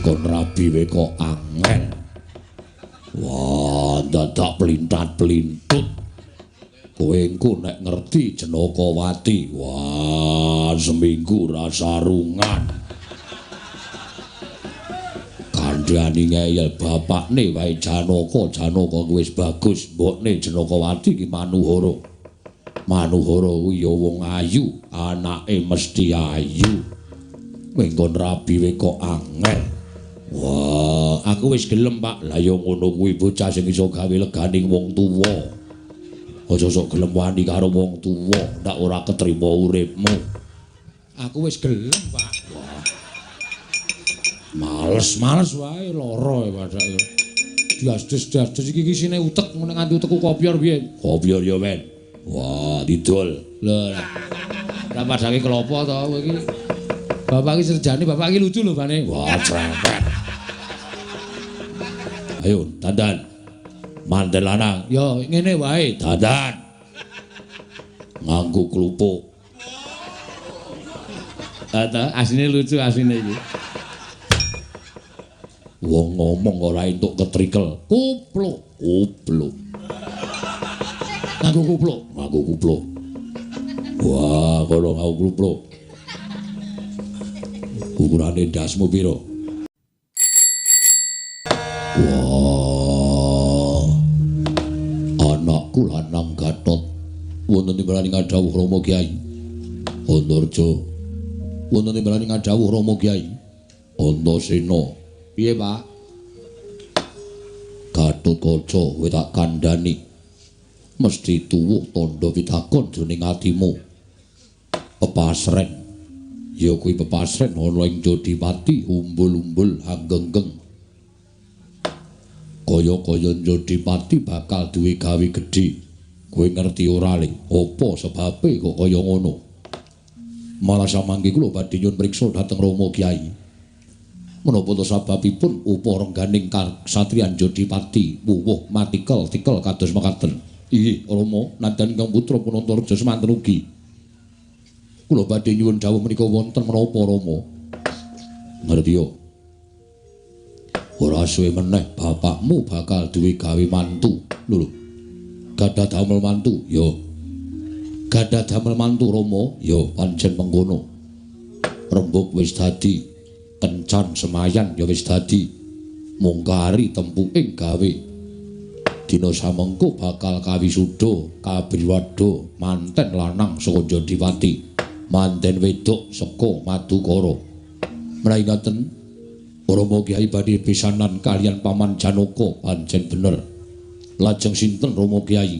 Kon rabi wae kok angel. Wah, dadak pelintat-pelintut. Kowe engko nek ngerti Janakawati, wah, seminggu ra sarungan. Kandhani ngeyel bapakne wae Janaka, Janaka kuwi wis bagus, mbokne Janakawati ki Manuhara. Manuhara kuwi ya wong ayu, anake mesti ayu. Mengkon rabi wae kok angel. Wah, aku wis gelem, Pak. Lah ya ngono kuwi bocah sing iso gawe leganing wong tuwa. Aja sok gelem wani karo wong tuwa, ndak ora ketrima uripmu. Aku wis gelem, Pak. Wah. Males-males wae lara padake. Diasdes-diasdes iki isine utek ngene nganti utekku kopyor piye? Kopyor ya, Men. Wah, didol. Lho. Lah padake klopo to kowe iki? Bapak iki serjane, bapak iki lucu lho, Bane. Wah, cerewet. Ayo, dandan. Manten lanang. Ya, ngene wae, dandan. Nganggo klupuk. Ta, asline lucu asline iki. Wong ngomong ora entuk ketrikel. Kupluk, kupluk. Nganggo kupluk, nganggo kupluk. Wah, kono nganggo kupluk. Ukurane ndasmu pira? Wah. Anakku lanang Gatot wonten timbalane ngadhawuh Rama Kyai. Antarja. Wonten timbalane ngadhawuh Rama Kyai. Antasena. Piye, Pak? Gatotkaca kowe tak kandhani. Mesti tuwuh tandha pitakon jroning atimu. Pepasren. Ya kuwi pepasren ana ing Jodipati umbul-umbul anggenggeng. Kaya-kaya Jodipati bakal duwe gawe gedhe. Kowe ngerti ora le? Apa sebabe kok kaya ngono? Malah samangke kula badhe nyuwun priksa dhateng Rama Kyai. Menapa to sababipun upa rengganing kasatriyan Jodipati wuwuh matikel-tikel kados mekaten? Inggih, Rama, nadyan ingkang putra Punantarja semanten ugi. Kula badhe nyuwun dawuh menika wonten menapa Rama? Ngerti yo. Ora suwe meneh bapakmu bakal duwe gawe mantu. Lho lho. Gadah damel mantu? Yo. Gadah damel mantu Rama? Yo, pancen mengkono. Rembug wis dadi, kencan semayan ya wis dadi. Mung kari tempuking gawe. Dina samengko bakal kawisuda kabriwada manten lanang saka Jodipati. Manten wedok saka Madukara. Menawi ngaten, Rama Kyai badhe pisanan kaliyan Paman Janaka pancen bener. Lajeng sinten Rama Kyai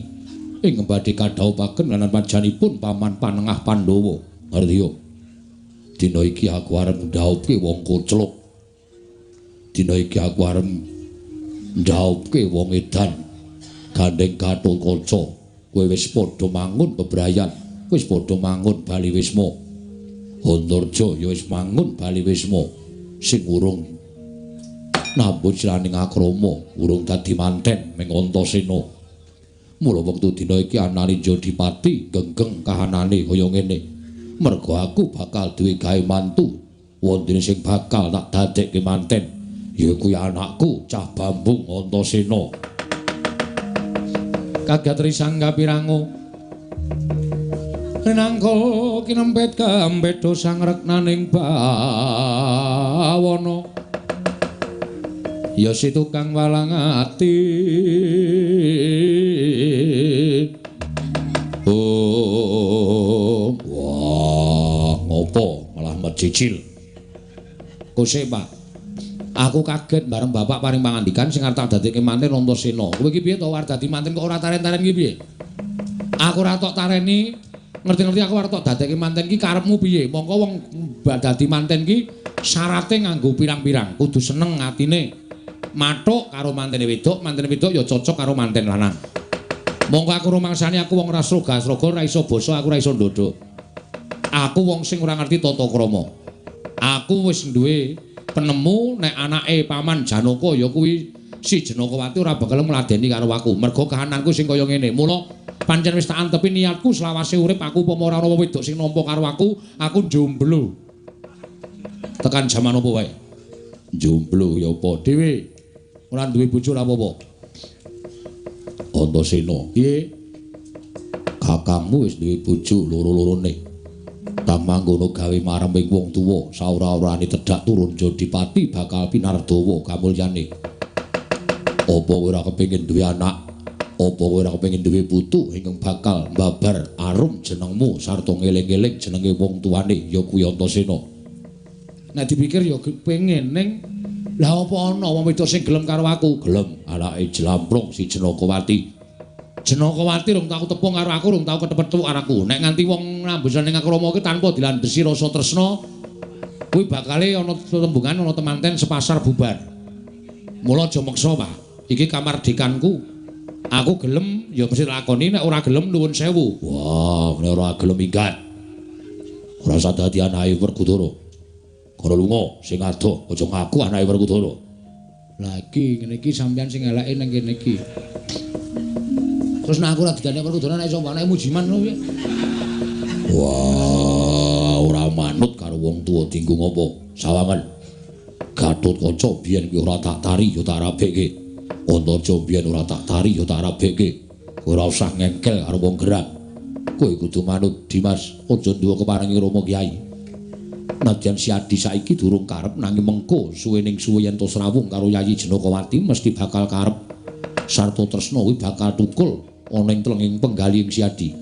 ing badhe kadhawuhaken lan pajanipun Paman Panengah Pandhawa. Ngerti yo. Dina iki aku arep ndhaupke wong kocluk. Dina iki aku arep ndhaupke wong edan. Gandeng Gatotkaca, kowe wis padha mangun bebrayan. Wis padha mangun bali wisma. Antarja ya wis mangun bali wisma. Sing urung nambut silaning akrama, urung dadi manten ming Antasena. Mula wektu dina iki anane Jodipati genggeng kahanane kaya ngene. Merga aku bakal duwe gawe mantu, wondene sing bakal tak dadekke manten ya kuwi anakku Cah Bambung Antasena. Kagat risang kapirango Rinangka kinempet kambedha sang reknaning bawana. Ya si tukang walang ati. Oh, wah, ngopo malah mecicil. Kose, Pak. Aku kaget bareng bapak paring pangandikan sing arep tak dadekke manten Antasena. Kowe iki piye to arep dadi manten kok ora taren-taren iki piye? Aku ora tok tareni. Ngerti-ngerti aku arep tok dadekke manten ki karepmu piye? Mongko wong dadi manten ki syarate nganggo pirang-pirang, kudu seneng atine. Mathuk karo mantene wedok, mantene wedok ya cocok karo manten lanang. Mongko aku rumangsane aku wong ora sroga-sroga, ora iso basa, aku ora iso ndodok. Aku wong sing ora ngerti tata krama. Aku wis duwe penemu nek anake Paman Janaka ya kuwi si Janakawati ora bakal ngladeni karo aku. Mergo kahananku sing kaya ngene. Mula pancen wis tak antepi niatku selawase urip aku upama ora ana wedok sing nampa karo aku, aku jomblo. Tekan jaman apa wae. Jomblo ya apa dhewe? Ora duwe bojo ora apa-apa. Antasena, piye? Kakangmu wis duwe bojo loro-lorone. Tamanggono gawe marem ing wong tuwa, saora-orane tedhak turun Jodipati bakal pinardawa kamulyane. Apa kowe ora kepengin duwe anak? Apa kowe ora kepengin duwe putu ingkang bakal mbabar arum jenengmu sarta ngeling-eling jenenge wong tuane ya kuwi Antasena. Nek dipikir ya pengen ning lah apa ana wong wedok sing gelem karo aku? Gelem, anake Jlamprong si Jenakawati. Jenakawati rung tau tepung karo aku, rung tau ketepethuk karo aku. Nek nganti wong nambusan ning akrama iki tanpa dilandhesi rasa tresna, kuwi bakale ana tembungan ana temanten sepasar bubar. Mula aja meksa, Pak. Iki kamardikanku. Aku gelem ya mesti lakoni, nek ora gelem nuwun sewu. Wah, nek ora gelem minggat. Ora usah dadi anake Werkudara. Kono lunga sing adoh, aja ngaku anake Werkudara. Lah iki ngene iki sampeyan sing eleke nang kene iki. Terus nek aku ora didandek Werkudara nek iso anake Mujiman lho piye? Wah, ora manut karo wong tuwa dinggo ngopo? Sawangen. Gatotkaca biyen kuwi ora tak tari ya tak rabekke. Antaja biyen ora tak tari ya tak rabekke. Ora usah ngengkel karo wong gerang. Kowe kudu manut Dimas, aja nduwe keparengi Rama Kyai. Nadyan si Adi saiki durung karep nanging mengko suwening suwe yen to srawung karo Yayi Jenakawati mesti bakal karep. Sarta tresna kuwi bakal tukul ana ing tlenging penggalihing si Adi.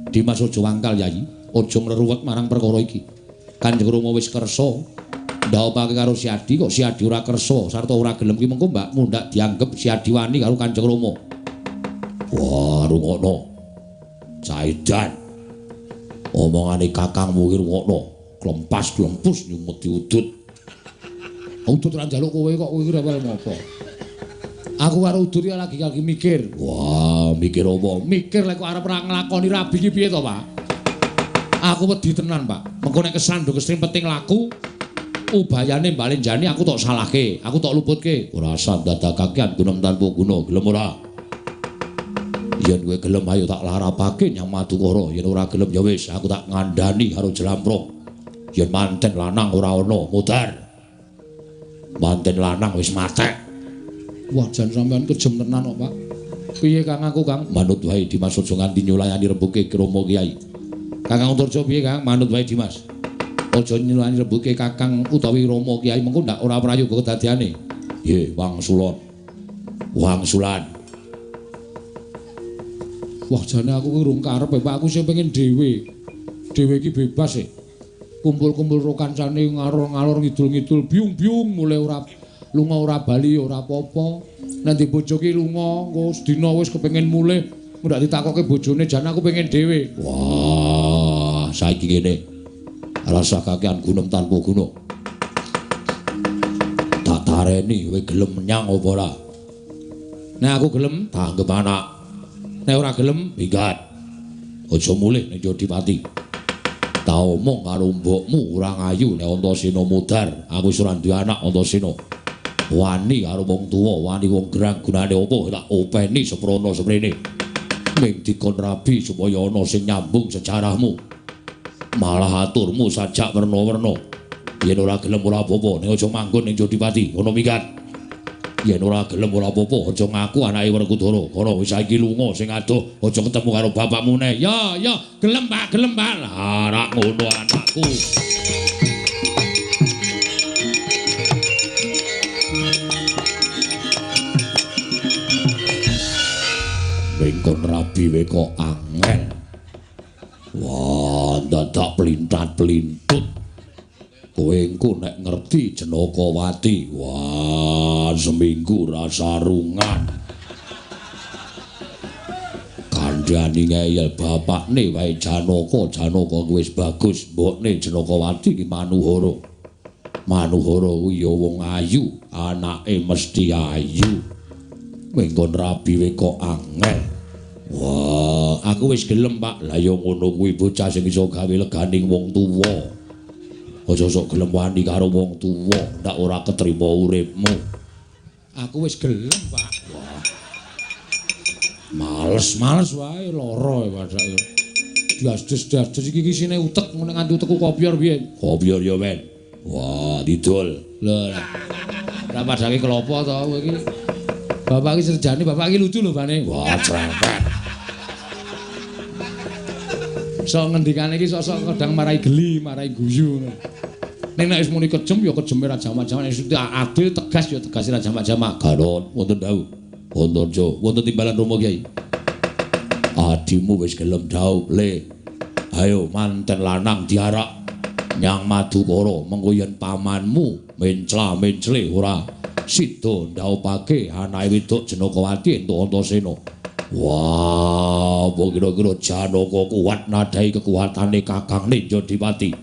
Dimas aja wangkal Yayi, aja ngreruwet marang perkara iki. Kanjeng Rama wis kersa ndhaopake karo si Adi kok si Adi ora kersa sarta ora gelem ki mengko mbak mundhak dianggep si Adi wani karo Kanjeng Rama. Wah, rungokno. Caidan. Omongane kakangmu ki rungokno. Klempas-klempus nyumeti udut. Udut ora njaluk kowe kok kowe rewel ngopo? Aku karo udut iki lagi mikir. Wah, mikir apa? Mikir lek kok arep ora nglakoni rabi ki piye to, Pak? Aku wedi tenan, Pak. Mengko nek kesandung kesrimpet laku ubayane mbalenjani aku tok salahke, aku tok luputke. Ora usah dadakakean gunem tanpa guna, gelem ora? Yen kowe gelem ayo tak larapake nyang Madukara, yen ora gelem ya wis aku tak ngandani karo Jlamprong. Yen manten lanang ora ana, mudhar. Manten lanang wis matek. Wah, jan sampean kejem tenan kok, Pak. Piye Kang aku, Kang? Manut wae Dimas aja nganti nyulayani rembuke Rama Kyai. Kakang Antarja piye, Kang? Manut wae Dimas. Aja nyulayani rembuke Kakang utawi Rama Kyai mengko ndak ora prayoga kedadiane. Nggih, wangsulon. Wangsulan. Wah, jane aku ki urung karep, Pak. Aku sing pengen dhewe. Dhewe iki bebas e. Kumpul-kumpul ro kancane ngalor-ngalor ngidul-ngidul biung-biung mulai ora lunga ora bali ora apa-apa. Nek di bojo ki lunga engko sedina wis kepengin mulih, ndak ditakoke bojone jan aku pengen dhewe. Wah, saiki ngene. Rasa kakean gunem tanpa guna. Tak tareni kowe gelem menyang apa ora? Nek aku gelem, tak anggep anak. Nek ora gelem, minggat. Aja mulih ning Jodipati. Tak omong karo mbokmu ora ngayu nek Antasena mudhar. Aku wis ora duwe anak Antasena. Wani karo wong tuwa, wani wong gerang gunane apa tak openi seprono semrene. Ming dikon rabi supaya ana sing nyambung sejarahmu. Malah aturmu sajak werna-werna. Yen ora gelem ora apa-apa, ning aja manggon ning Jodipati, ngono minggat. Yen ora gelem ora apa-apa, aja ngaku anake Werkudara. Kono wis saiki lunga sing adoh, aja ketemu karo bapakmu neh. Ya, ya, gelem Pak, gelem Pak. Lah, rak ngono anakku. Mengkon rabi we kok angel. Wah, dadak pelintat-pelintut. Kowe engko nek ngerti Jenakawati, wah, seminggu ra sarungan. Kandhani ngeyel bapakne wae Janaka, Janaka kuwi wis bagus, mbokne Jenakawati ki Manuhara. Manuhara kuwi ya wong ayu, anake mesti ayu. Mengkon rabi we kok angel. Wah, aku wis gelem, Pak. Lah ya ngono kuwi bocah sing iso gawe leganing wong tuwa. Aja sok gelem wani karo wong tuwa, ndak ora ketrima uripmu. Aku wis gelem, Pak. Wah. Males-males wae lara padake. Dasdes-dasdes iki isine utek ngene nganti utekku kopyor piye? Kopyor ya, Men. Wah, didol. Lah. Ora padake klopo to kowe iki. Bapak iki serjane, bapak iki lucu lho bane. Wah, cerewet. Sok ngendikane iki sok-sok kadang marai geli, marai guyu ngono. Ning nek wis muni kejem ya kejeme ra jamak-jamak, nek adil tegas ya tegas ra jamak-jamak. Garon wonten dawuh. Wonten jo, wonten timbalan Rama Kyai. Adimu wis gelem dhaup le. Ayo manten lanang diarak nyang Madukara, mengko yen pamanmu mencla-mencle ora sida ndhaupake anake wedok Janakawati entuk Antasena. Wah, apa kira-kira Janaka kuat nadai kekuatane Kakang Ninja Dipati.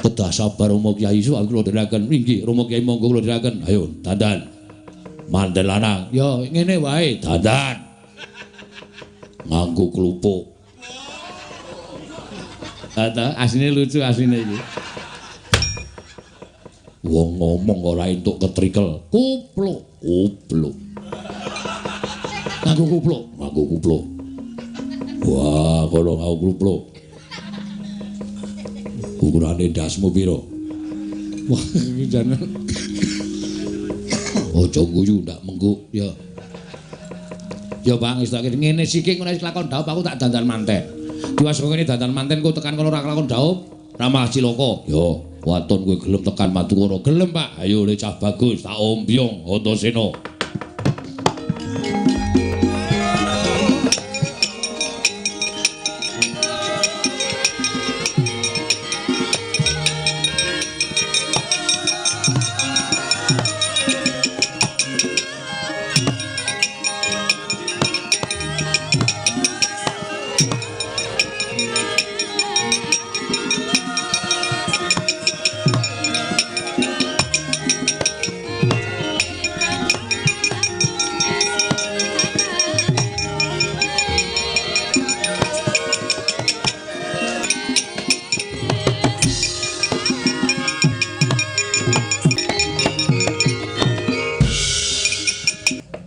Kedah sabar Rama Kyai, suwun kula dherekaken. Inggih, Rama Kyai monggo kula dherekaken. Ayo dandan. Manten lanang. Ya ngene wae, dandan. Nganggo klupuk. Ta asline lucu asline iki. Wong ngomong ora entuk ketrikel. Kupluk, kupluk. Nganggo kupluk, nganggo kupluk. Wah, kono nganggo kupluk. Ukurane ndasmu pira? Wah, iki jane. Aja guyu ndak mengguk ya. Ya Bang, wis tak ngene siki ngono wis lakon dhaup aku tak dandan manten. Diwas ngene dandan manten kok tekan kono ora kelakon dhaup, ra malah cilaka. Ya, waton kowe gelem tekan Madukara. Gelem, Pak. Ayo le cah bagus, tak ombyong Antasena.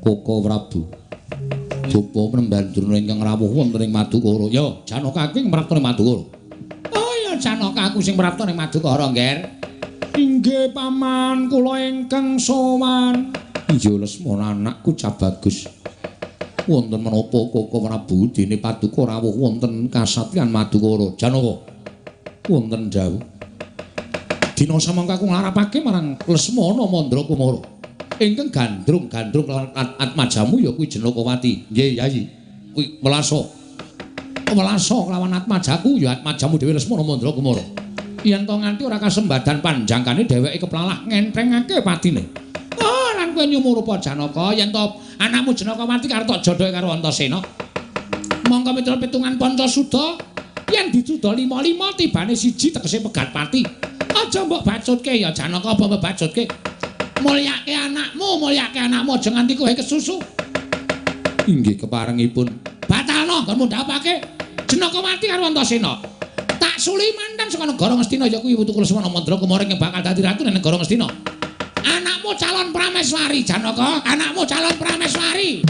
Koko Prabu. Japa penemban Durna ingkang rawuh wonten ing Madukara. Ya, Janaka aku ing mrapta ning Madukara. Oh ya, Janaka aku sing mrapta ning Madukara, Ngger. Inggih, Paman, kula ingkang sowan. Iya, Lesmana anakku cah bagus. Wonten menapa Koko Prabu dene paduka rawuh wonten kasatriyan Madukara? Janaka. Wonten dawuh. Dina samangka aku nglarapake marang Lesmana Mandra Kumara. Ingkang gandrung-gandrung lawan atmajamu ya kuwi Janakawati. Nggih, Yayi. Kuwi welasa. Welasa kelawan atmajaku ya atmajamu dhewe Lesmana Mandra Kumara. Yen to nganti ora kasembadan panjangkane dheweke keplalah ngenthengake patine. Oh, lan kowe nyumurupa Janaka yen to anakmu Janakawati karo tok jodhoke karo Antasena. Mongko miturut pitungan Pancasuda yen dicuda 5-5 tibane siji tegese pegat pati. Aja mbok bacutke ya Janaka, apa mbok bacutke? Mulyake anakmu, mulyake anakmu aja nganti kowe kesusu. Inggih keparengipun. Batalno nggonmu ndhapake Janakawati karo Antasena. Tak suli mantan saka negara Ngastina ya kuwi putuku Lesmana Mandra Kumara ingkang bakal dadi ratu ning negara Ngastina. Anakmu calon prameswari Janaka, anakmu calon prameswari.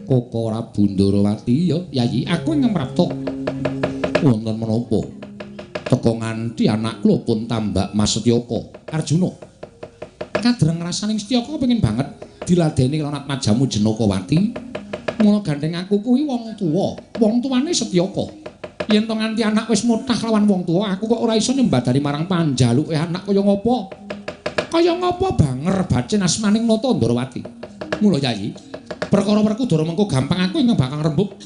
Koko Prabu Ndarawati ya Yayi aku ing mrapta wonten menapa teka nganti anak kula pun tambak Mas Setyaka Arjuna kadreng rasaning Setyaka pengin banget diladeni karo atmajamu Janakawati mula gandeng aku kuwi wong tuwa wong tuane Setyaka yen to nganti anak wis mutah lawan wong tuwa aku kok ora iso nyembadani marang panjaluke anak kaya ngopo kaya ngopo banger bacin asmaning Nata Ndarawati mula Yayi perkara Werkudara mengko gampang aku ingkang bakal rembug.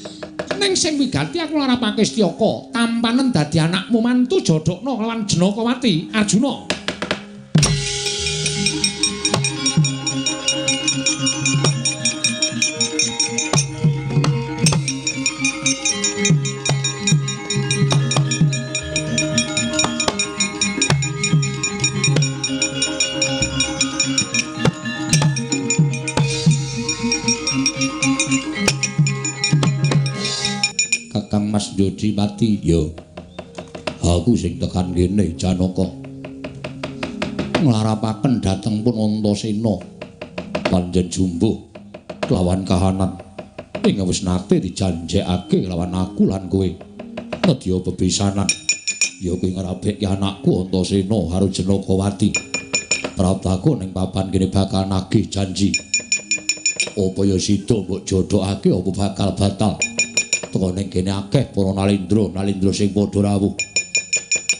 Ning sing wigati aku larapake Setyaka, tampanen dadi anakmu mantu jodhokno kelawan Janakawati Arjuna. Jodimati. Ya. Aku sing tekan kene Janaka. Nglarapaken dhateng pun Antasena. Panjen jumbuh kelawan kahanan ing wis nate dijanjekake lawan aku lan kowe. Nedya bebesanan. Ya kuwi ngrabekke anakku Antasena karo Janakawati. Praptaku ning papan kene bakal nagih janji. Apa ya sida mbok jodhokake apa bakal batal. Teka ning kene akeh para nalindra, nalindra sing padha rawuh.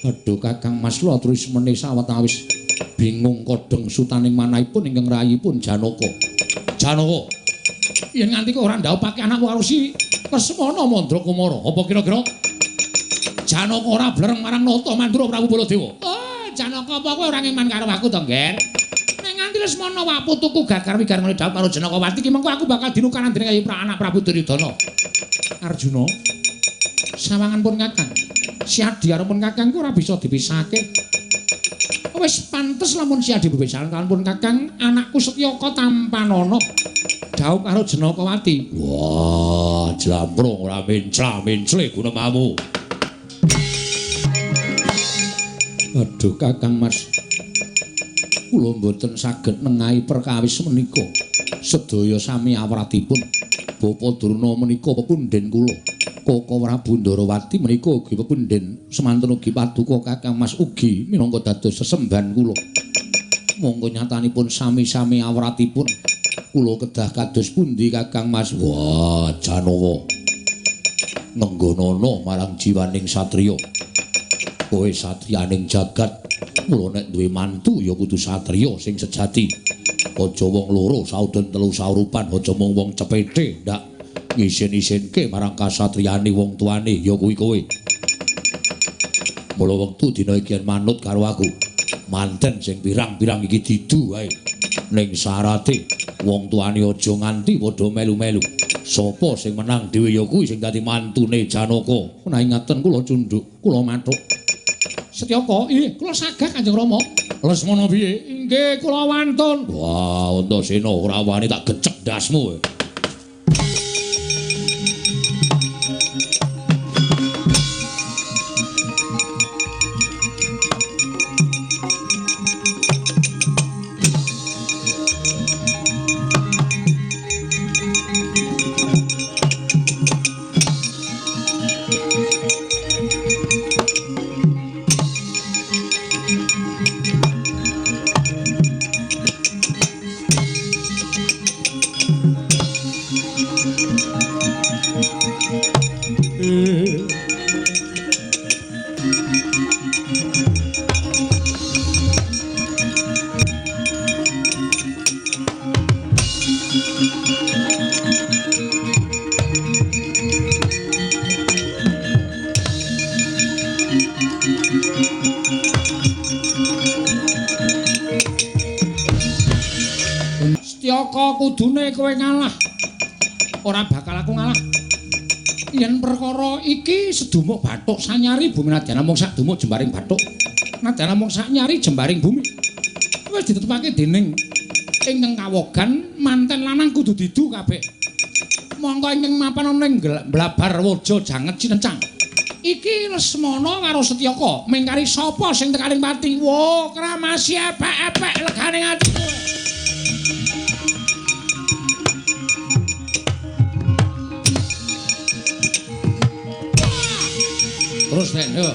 Aduh Kakang Mas kula terus meneh sawetawis bingung kodheng sutaning manahipun ingkang rayipun Janaka. Janaka, yen nganti kok ora ndhaupake anakku karo si Lesmana Mandra Kumara, apa kira-kira Janaka ora blereng marang Nata Mandura Prabu Baladewa? Oh, Janaka apa kowe ora ngeman karo aku to, Ngger? Nek nganti Lesmana wae putuku gagar wigar ngene dhawuh karo Janakawati ki mengko aku bakal dinukaran dening anak Prabu Duryudana. Arjuna, sawangan pun Kakang. Si Adi karo pun Kakang ku ora bisa dipisahke. Wis pantes lamun si Adi bebesahan kalian pun Kakang, anakku Setyaka tampanana. Dhawuh karo Janakawati. Wah, jlamprung ora mencla-mencle gunemamu. Aduh Kakang Mas, kula mboten saged nengahi perkawis menika. Sedaya sami awratipun. Bapa Durna menika pepundhen kula. Koko Prabu Ndarawati menika ugi pepundhen, semanten ugi paduka Kakang Mas ugi minangka dados sesembahan kula. Monggo nyatanipun sami-sami awratipun. Kula kedah kados pundi Kakang Mas? Wah, Janaka. Nenggonana marang jiwaning satriya. Kowe satriyaning jagat, mula nek duwe mantu ya kudu satriya sing sejati. Aja wong loro sauden telu saurupan, aja mung wong cepete ndak ngisin-isinke marang kasatriyane wong tuane ya kuwi kowe. Mula wektu dina iki manut karo aku. Manten sing pirang-pirang iki didu wae. Ning syarate wong tuane aja nganti padha melu-melu. Sapa sing menang dhewe ya kuwi sing dadi mantune Janaka. Menawi ngaten kula cundhuk, kula mathuk. Setyaka, inggih kula sagah Kanjeng Rama. Lesmana piye? Inggih kula wantun. Wah, Antasena ora wani tak gecek ndasmu. Kudune kowe ngalah. Ora bakal aku ngalah. Yen perkara iki sedumuk bathuk sanyari bumi nadyan namung sak dumuk jembaring bathuk. Nadyan namung sak nyari jembaring bumi. Wis ditetepake dening ingkang kawogan manten lanang kudu didu kabeh. Mongko ingkang mapan ana ning blabar waja janget cinencang. Iki Lesmana karo Setyaka mingkari sapa sing tekaning pati. Wo kramasi epek-epek legane ati kowe. Terus nek yo.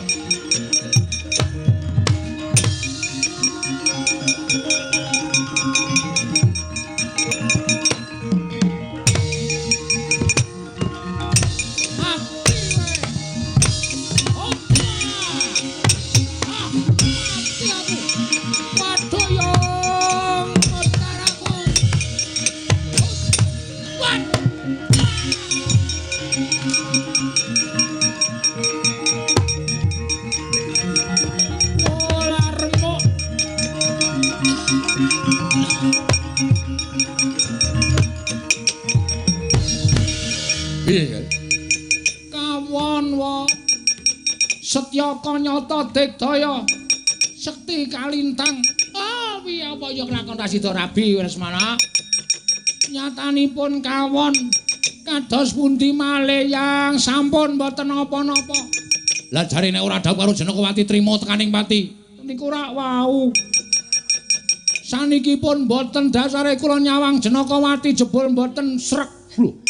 Kawon wa Setyaka nyata digdaya sekti kalintang. Ah piye apa ya kelakon ra sida rabi Lesmana. Nyatanipun kawon Kados pundi malih yang sampun mboten napa-napa. Lah jarene ora dhawuh karo Janakawati trima tekaning pati. Niku rak wau. Saniki pun mboten dasare kula nyawang Janakawati jebul mboten srek. Lho.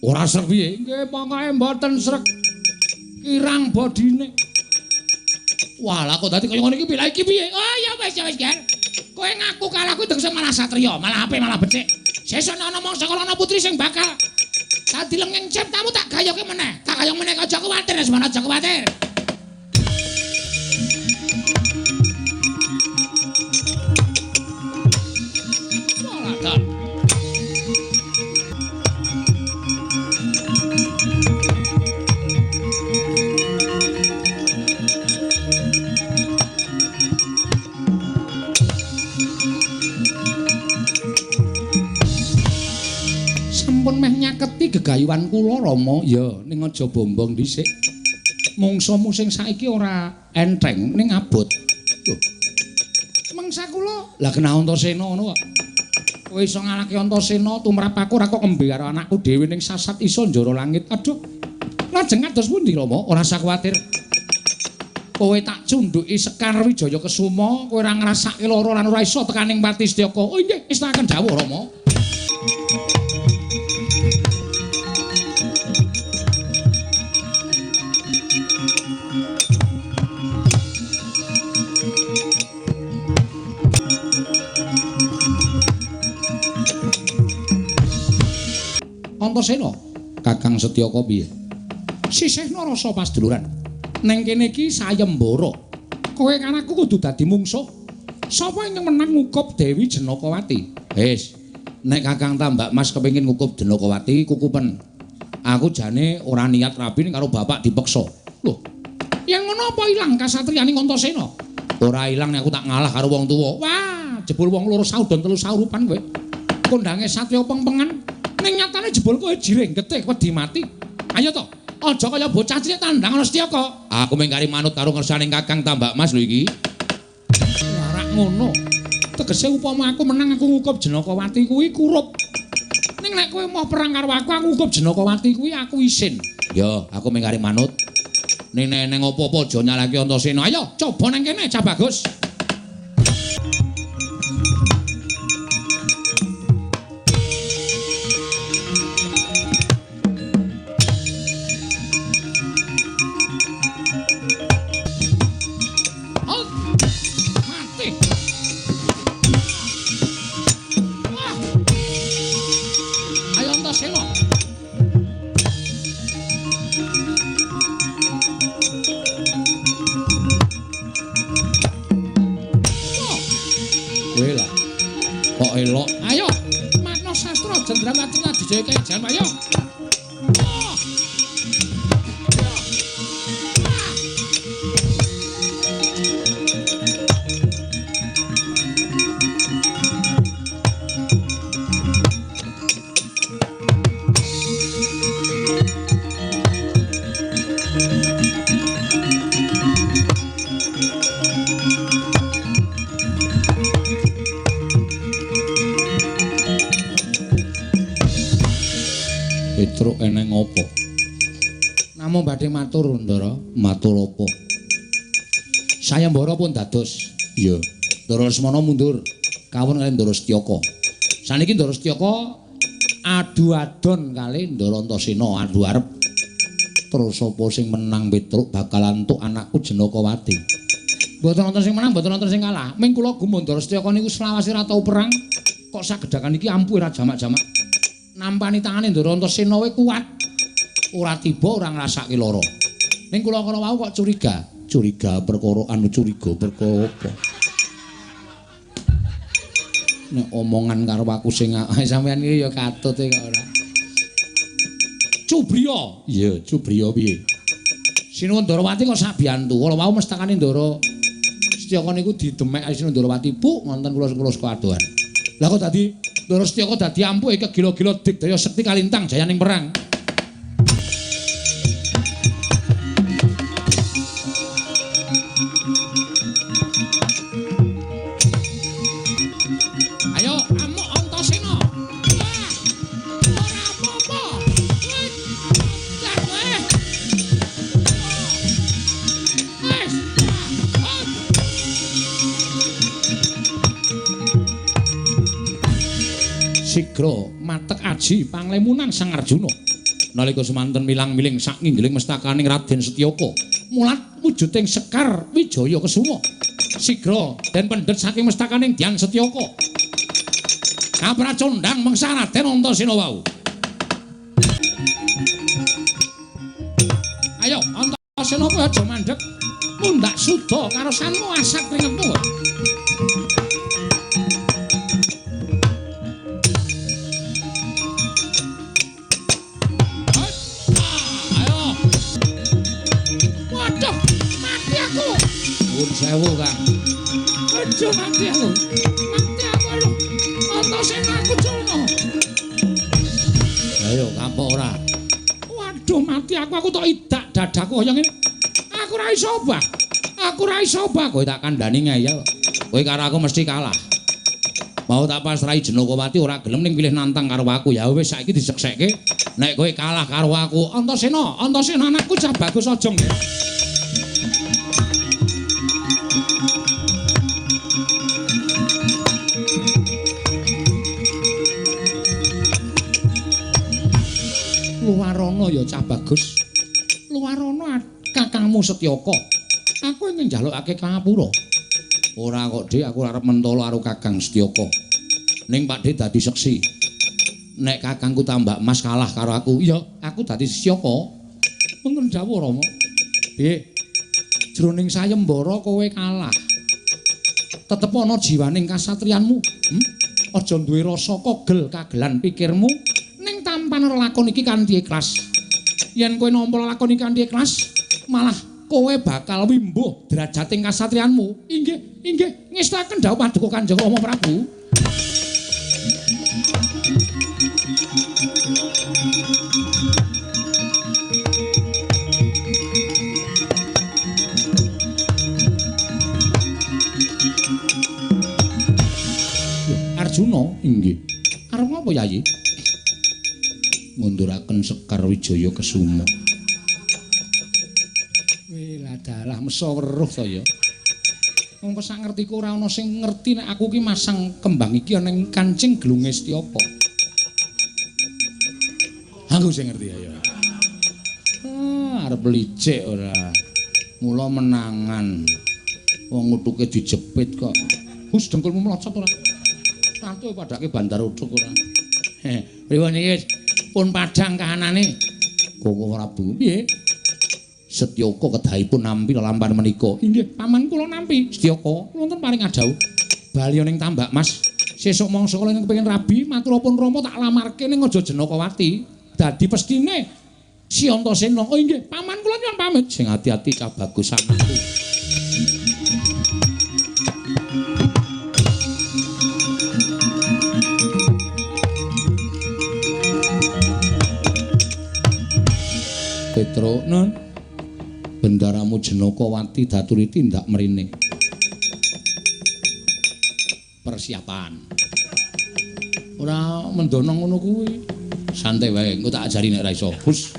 Ora srek piye? Nggih pokoke mboten srek. Kirang bodine. Wah, lah kok dadi kaya ngono iki piye? Lah iki piye? Oh ya wis ya wis, Ger. Kowe ngaku kalah kuwi tegese malah satriya, malah apik malah becik. Sesuk ana mangsa kala ana putri sing bakal dadi lenging ciptamu tak gayoke meneh. Tak gayong meneh aja kuwatir, Lesmana, aja kuwatir. Sampun meh nyaketi gegayuhan kula Rama. Ya, ning aja bombong dhisik. Mungsuhmu sing saiki ora enteng ning abot. Lho. Mangsa kula lah kena Antasena ngono kok. Kowe iso ngalahke Antasena tumrap aku ora kok kembe karo anakku dhewe ning sasat iso njara langit. Aduh. Lajeng kados pundi Rama? Ora usah kuwatir. Kowe tak cundhuki Sekar Wijaya Kesuma, kowe ora ngrasake lara lan ora iso tekaning pati Setyaka. Oh nggih, istakaken dawuh Rama. Antasena, Kakang Setyaka piye? Sisihna rasa pasduluran. Neng kene iki sayembara. Kowe kan aku kudu dadi mungsuh. Sapa ingkang menang ngukup Dewi Janakawati? Wis, nek Kakang Tambak Mas kepengin ngukup Janakawati, kukupen. Aku jane ora niat rabi karo bapak dipeksa. Lho, yen ngono apa ilang kasatriyane Antasena? Ora ilang nek aku tak ngalah karo wong tuwa. Wah, jebul wong loro saudon telu saurupan kowe. Kondange satriya pengpengan. Ning nyatane jebul kowe jiring getih wedi mati. Ayo to, aja kaya bocah cilik tandang ana Setyaka. Aku mung kari manut karo ngersane Kakang Tambak Mas lho iki. Warak ngono. Tegese upama aku menang aku ngukup Janakawati kuwi kurup. Ning nek kowe mau perang karo aku, aku ngukup Janakawati kuwi aku isin. Ya, aku mung kari manut. Ning nek apa-apa aja nyalahke Antasena. Ayo, coba nang kene Cah Bagus. Ayo. Petruk eneng apa? Namung badhe matur, Ndara. Matur apa? Sayembara pun dados. Iya. Ndara Lesmana mundur kawon kalih Ndara Setyaka. Saniki Ndara Setyaka adu-adon kalih Ndara Antasena, adu arep. Terus sapa sing menang Petruk bakal antuk anakku Janakawati. Mboten wonten sing menang, mboten wonten sing kalah. Ming kula gumun Ndara Setyaka niku selawase ora tau perang. Kok sagedakan iki ampuh ora jamak-jamak. Nampani tangane Ndara Antasena wae kuat. Ora tiba ora ngrasake lara. Ning kula kala wau kok curiga, curiga perkara anu curiga perkara apa? Nek omongan karo aku sing sampeyan iki ya katut kok ora. Cubriya. Iya, Cubriya piye? Sinuwun Ndarawati kok sabiyantu. Kala wau mestakane Ndara Setyaka niku didemek Sinuwun Ndarawati, "Puk, ngonten kula saka adohan." Lah kok dadi Ndara Setyaka dadi ampuh iki gila-gila digdaya sekti kalintang jayaning perang. Ayo amuk Antasena. Wah, ora apa-apa. Sigra matek aji panglemunan Sang Arjuna. Nalika semanten milang-miling sak nginggiling mestakaning Raden Setyaka, mulat wujuding Sekar Wijaya Kesuma. Sigra den pendhet saking mestakaning Dyang Setyaka. Kapracondhang mengsa Raden Antasena wau. Ayo Antasena kowe aja mandheg. Mundhak suda karosanmu asat kringetmu. Ayo. Waduh, mati aku. Nuwun sewu, Kang. Aja mati aku. Mati aku lho. Antasena aku jono. Ayo kapok ora. Waduh, mati aku tok idak dadaku kaya ngene. Aku ora iso obah. Aku ora iso obah. Kowe tak kandhani ngeyel. Kowe karo aku mesti kalah. Mau tak pasrahi Jenakawati ora gelem ning pilih nantang karo aku. Ya wis saiki diseksekke. Nek kowe kalah karo aku, Antasena, Antasena anakku cah bagus aja nggih. Luwarono ya cah bagus. Luwarono kakangmu Setyaka. Aku ingin njalukake kangapura. Ora kok, Dik, aku arep mentolo karo Kakang Setyaka. Ning Pakdhe dadi seksi. Nek kakangku Tambak Mas kalah karo aku, iya, aku dadi Setyaka. Wonten dawuh Rama. Piye? Jroning sayembara kowe kalah. Tetep ana jiwaning kasatriyanmu. Aja duwe rasa kogel kagelan pikirmu. Ning tampan lakon iki kanthi ikhlas. Yen kowe nampa lakon iki kanthi ikhlas, malah kowe bakal wimbuh derajating kasatriyanmu. Inggih, inggih, ngestaken dawuh paduka Kanjeng Rama Prabu. Arjuna, inggih. Arep ngapa, Yayi? Ngunduraken Sekar Wijaya Kesuma. Dalah mesa weruh to ya. Wong kok sak ngertiku ora ana sing ngerti nek aku ki masang kembang iki ana ing kancing gelunge Setyaka. Aku sing ngerti ya. Ah, arep licik ora. Mula menangan. Wong utuke dijepit kok. Hus dengkulmu mlocot ora. Tantu padake bandar utuk ora. Heh, pripun iki pun padhang kahanane. Koko Prabu piye? Setyaka kedahipun nampi lelampahan menika. Inggih, paman kula nampi. Setyaka, wonten paring adhawuh. Bali ning Tambak Mas. Sesuk mangsa kula kepengin rabi, maturapun Rama tak lamarke ning aja Jenakawati. Dadi pestine si Antasena. Oh inggih, paman kula nyuwun pamit. Sing ati-ati cah bagus anakku. Petro, nun. Bendaramu Jenakawati daturi tindak mrene. Persiapan. Ora mendono ngono kuwi. Santai wae, engko tak ajari nek ora iso. Hus.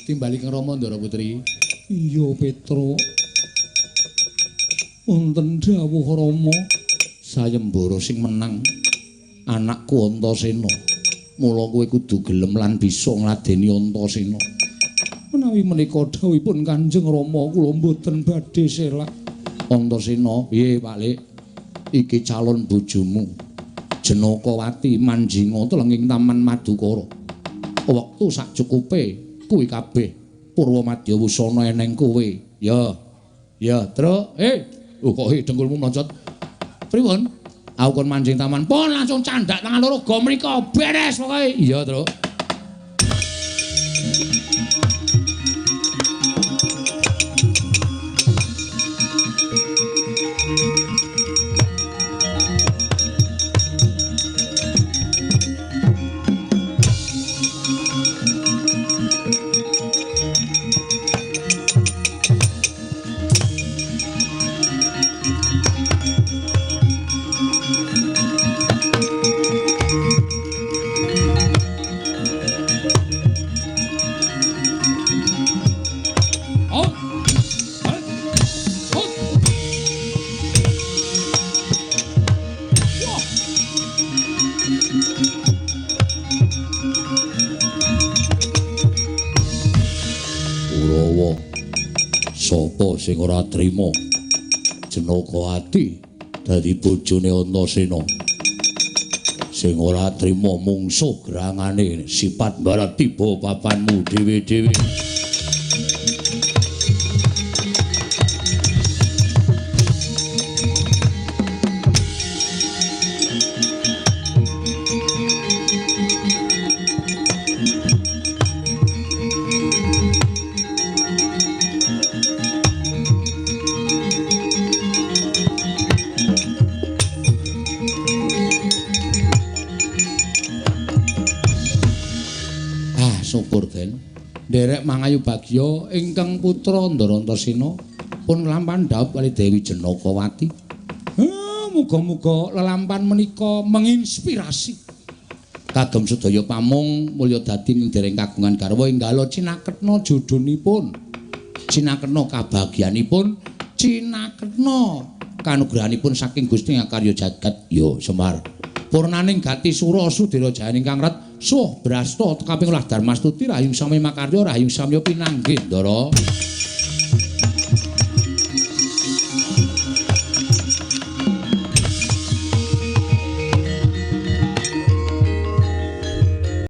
Timbali kang Rama Ndara Putri. Iya, Petro. Wonten dawuh Rama, sayembara sing menang anakku Antasena. Mula kowe kudu gelem lan bisa ngladeni Antasena. Menawi menika dawuhipun Kanjeng Rama kula mboten badhe selak. Antasena, piye Pak Lik? Iki calon bojomu. Jenakawati manjinga telenging Taman Madukara. Wektu sak cukupe kuwi kabeh Purwa Madya wusana eneng kowe. Ya. Ya, Truk. Oh kok dengkulmu mlocot. Pripun? Aku kon manjing taman. Pun langsung candak tangan loro go mriko. Beres pokoke. Iya, Truk. sing ora trima Janakawati dadi bojone Antasena. Sing ora trima mungsuh gerangane sifat barat tiba papanmu dhewe-dhewe. Syukur Den. Nderek mangayu bagya ingkang putra Ndara Antasena pun nglampahan dhaup kali Dewi Janakawati. Muga-muga lelampan menika menginspirasi kagem sedaya pamong mulya dadi ing dereng kagungan garwa enggala cinaketna jodhonipun, cinaketna kabagyanipun, cinaketna kanugrahanipun saking Gusti Ngakarya jagat. Ya Semar. Purnaning gati sura sudira jayaning kang ret suh brasta kaping olah darmastuti rahayung samya makarya rahayung samya pinanggih Ndara.